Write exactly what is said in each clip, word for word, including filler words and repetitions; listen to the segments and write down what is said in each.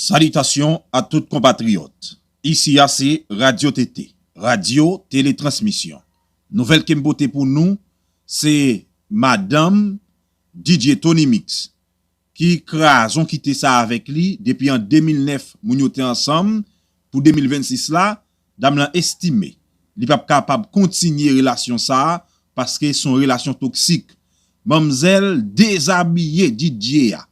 Salitasyon a tout konpatriyòt. Isi a se Radyo T T, Radyo Teletransmisyon. Nouvèl ke m pote pou nou, se madanm D J Tony Mix, ki kraze yon kite sa avèk li depi an de mil nèf, moun yo te ansanm. Pou de mil vennsis la, dam lan estime li p ap kapab kontinye relasyon sa a, paske se yon relasyon toksik. Manmzèl dezabiye D J a.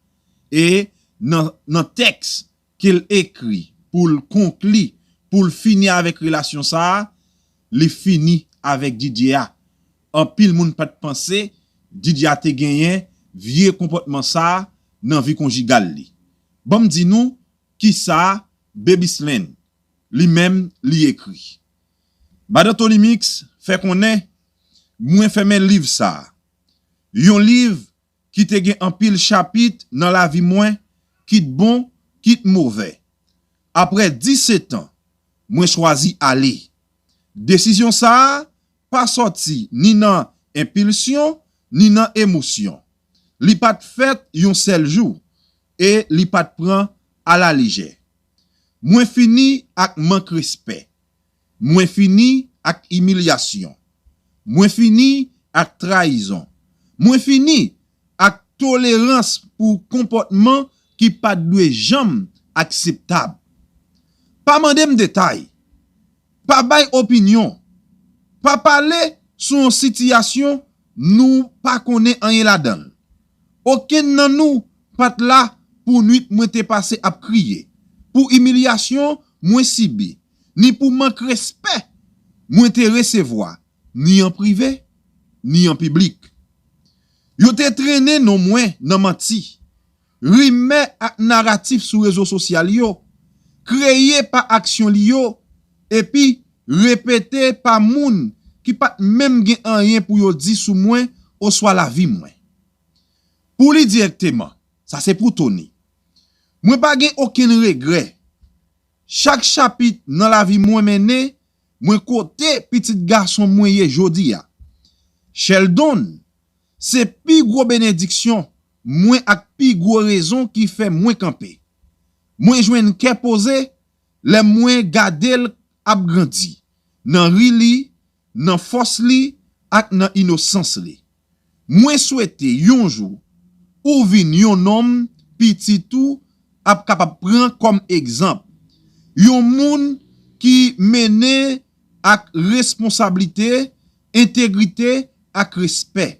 E nan, nan tèks ke l ekri pou l konkli, pou l fini avèk relasyon sa a, li fini avèk D J a. Anpil moun pa t panse D J a te genyen vye konpòtman sa a nan vi konjigal li. Ban m di nou kisa Baby Slam li menm li ekri. Madan Tony Mix fè konnen, mwen fèmen liv sa a. Yon liv ki te gen anpil chapit nan lavi mwen, kit bon, kit movè. Apre disèt an, mwen chwazi ale. Desizyon sa a pa sòti ni nan enpilsyon, ni nan emosyon. Li pa t fèt yon sèl jou, e li pa t pran alalejè. Mwen fini ak mank respè. Mwen fini ak imilyasyon. Mwen fini ak trayizon. Mwen fini ak tolerans pou konpòtman ki pa t dwe janm akseptab. Pa mande m detay. Pa bay opinyon. Pa pale sou yon sitiyasyon nou pa konnen anyen ladan l. Okenn nan nou pa t la pou nwit mwen te pase ap kriye, pou imilyasyon mwen sibi, ni pou mank respè mwen te resevwa, ni an prive, ni an piblik. Yo te trennen non mwen nan manti, rimè ak naratif sou rezo sosyal yo, kreye pa aksyon li yo, epi repete pa moun ki pa t menm gen anyen pou yo di sou mwen oswa lavi mwen. Pou li dirèkteman, sa se pou Tony. Mwen pa gen okenn regrè. Chak chapit nan lavi mwen mennen mwen kote pitit gason mwen ye jodi a. Sheldon se pi gwo benediksyon mwen ak pi gwo rezon ki fè mwen kanpe. Mwen jwenn kè poze lè mwen gade l ap grandi, nan ri li, nan fòs li ak nan inosans li. Mwen swete yon jou ou vin yon nonm pitit ou ap kapab pran kòm egzanp. Yon moun ki mennen ak responsablite, entegrite ak respè.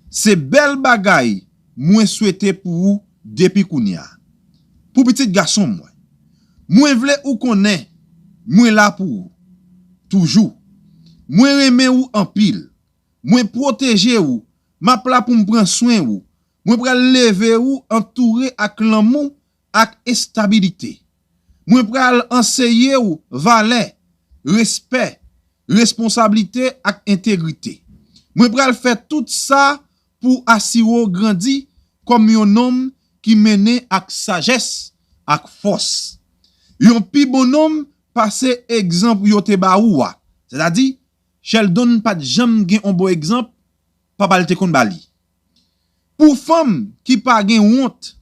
Se bèl bagay mwen swete pou ou depi kounye a. Pou pitit gason mwen, mwen vle ou konnen mwen la pou ou toujou. Mwen renmen ou anpil. Mwen pwoteje ou. M ap la pou m pran swen ou. Mwen pral leve ou antoure ak lanmou ak estabilite. Mwen pral anseye ou valè, respè, responsablite ak entegrite. Mwen pral fè tout sa pou asire w grandi kòm yon nonm ki mennen ak sajès, ak fòs. Yon pi bon nonm pase egzanp yo te ba ou a. Sètadi, Sheldon pa t janm gen yon bon egzanp, papa l te konn ba li. Pou fanm ki pa gen wont,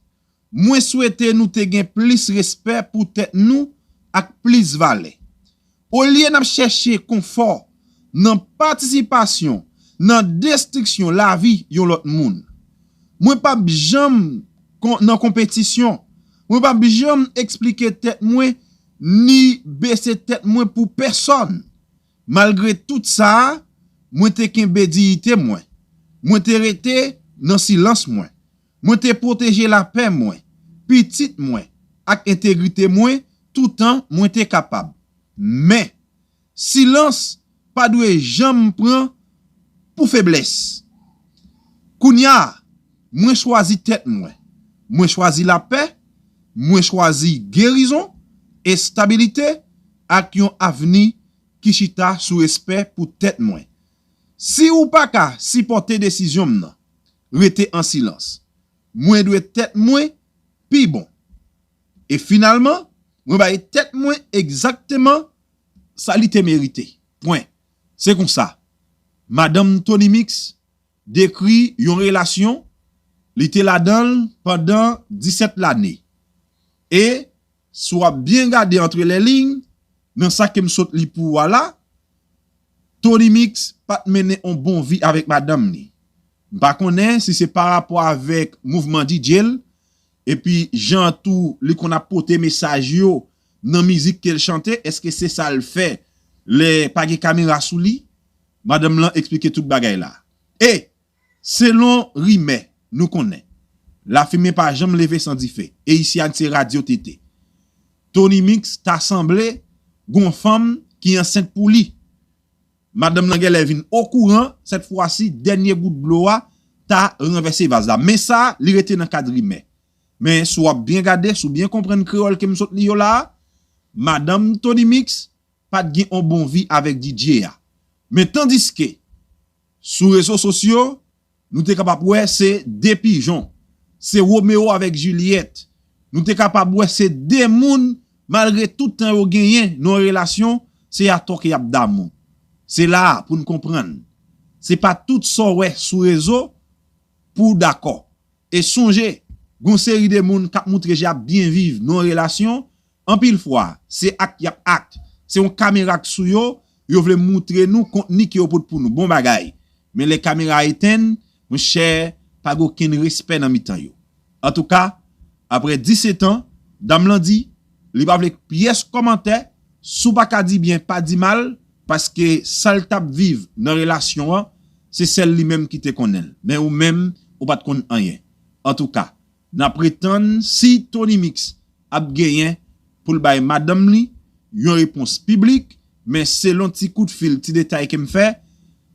mwen swete nou te gen plis respè pou tèt nou ak plis valè. Olye n ap chèche konfò nan patisipasyon nan destriksyon lavi yon lòt moun. Mwen p ap janm kon- nan konpetisyon. Mwen p ap janm eksplike tèt mwen ni bese tèt mwen pou pèsòn. Malgre tout sa a, mwen te kenbe diyite mwen. Mwen te rete nan silans mwen. Mwen te pwoteje lapè mwen, pitit mwen, ak entegrite mwen toutan mwen te kapab. Men, silans pa dwe janm pran pou feblès. Kounye a, mwen chwazi tèt mwen. Mwen chwazi lapè, mwen chwazi gerizon, estabilite, ak yon avni ki chita sou respè pou tèt mwen. Si ou pa ka sipòte desizyon m nan, rete an silans. Mwen dwe tèt mwen pi bon. E finalman, mwen bay tèt mwen egzakteman sa li te merite. Pwen. Se konsa, madanm Tony Mix dekri yon relasyon li te ladan l pandan disèt lane. E Si w ap byen gade antre lè liy, nan sa ke m sot li pou ou a la, Tony Mix pa t mennen on bon vi avèk madanm li. M pa konnen si se pa rapò avèk mouvman D J l, epi jan tou li konn ap pote mesaj yo nan mizik ke l chante, èske se sa l fè lè pa gen kamera sou li? Madanm lan eksplike tout bagay la. E, selon rimè, nou konnen, lafimen pa janm leve san dife. E isi a se Radyo T T. Tony Mix ta sanble gon fanm ki ansent pou li. Madanm lan genlè vin okouran, sèt fwa si, dènye gout dlo a ta ranvèse vaz la. Men sa, li rete nan kad rimè. Men si w ap byen gade, si w byen konprann kreyòl ke m sot li yo la a, madanm Tony Mix pa t gen on bon vi avèk D J a. Men tandiske, sou rezo sosyo, nou te kapab wè se de pijon, se Romeo avèk Juliette. Nou te kapab wè se de moun, malgre tout tan yo genyen nan yon relasyon, se atò ke y ap damou. Se la a pou n konprann. Se pa tout sa w wè sou rezo pou w dakò. E sonje, gon seri de moun k ap moutre jan y ap byen viv nan yon relasyon, anpil fwa, se ak y ap ak. Se yon kamera k sou yo, yo vle moutre nou kontni ke yo pot pou nou. Bon bagay. Men lè kamera a etenn, monchè, pa gen okenn respè nan mitan yo. Antouka, apre disèt an, dam lan di, li pa vle pyès kòmantè, si w pa ka di byen, pa di mal, paske sa l t ap viv nan relasyon an, se sèl li menm ki te konnen l. Men ou menm, ou pa t konn anyen. Antouka, n ap ret tann si Tony Mix ap genyen pou l bay madanm li yon repons piblik, men selon ti kout fil, ti detay ke m fè,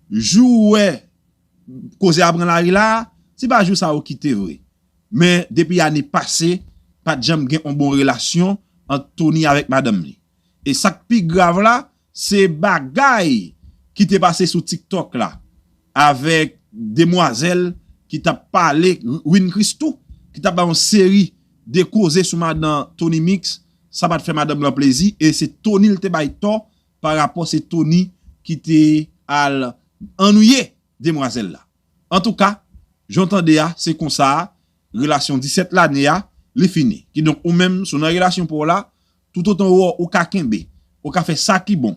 jou ou wè koze a pran lari la, se pa jou sa yo kite vre. Men depi ane pase, pa t janm gen yon bon relasyon ant Tony avèk madanm li. E sa k pi grav la, se bagay ki te pase sou TikTok la, avèk demwazèl ki t ap pale, Win Christou, ki t ap bay yon seri de koze sou madan Tony Mix, sa pa t fè madanm lan plezi, e se Tony l te bay tò, pa rapò se Tony ki te al annwiye demwazèl la. Antouka, jan w tande a, se konsa a, relasyon disèt lane a, li fini. Kidonk, ou menm, si w nan relasyon pa w la, toutotan w wè ou ka kenbe, ou ka fè sa ki bon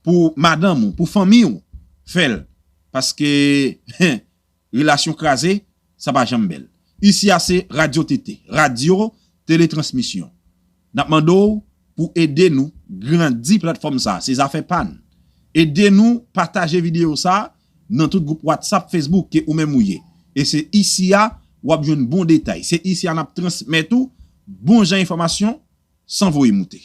pou madanm ou, pou fanmi w, fè l. Paske, relasyon kraze, sa pa janm bèl. Isi a se Radyo T T, radyo teletransmisyon. N ap mande w pou ede nou grandi platfòm sa a. Se zafè pa n. Ede nou pataje videyo sa a nan tout gwoup WhatsApp, Facebook ke ou menm ou ye. E se isi a w ap jwenn bon detay. Se isi a n ap transmèt ou bon jan enfòmasyon san voye moute.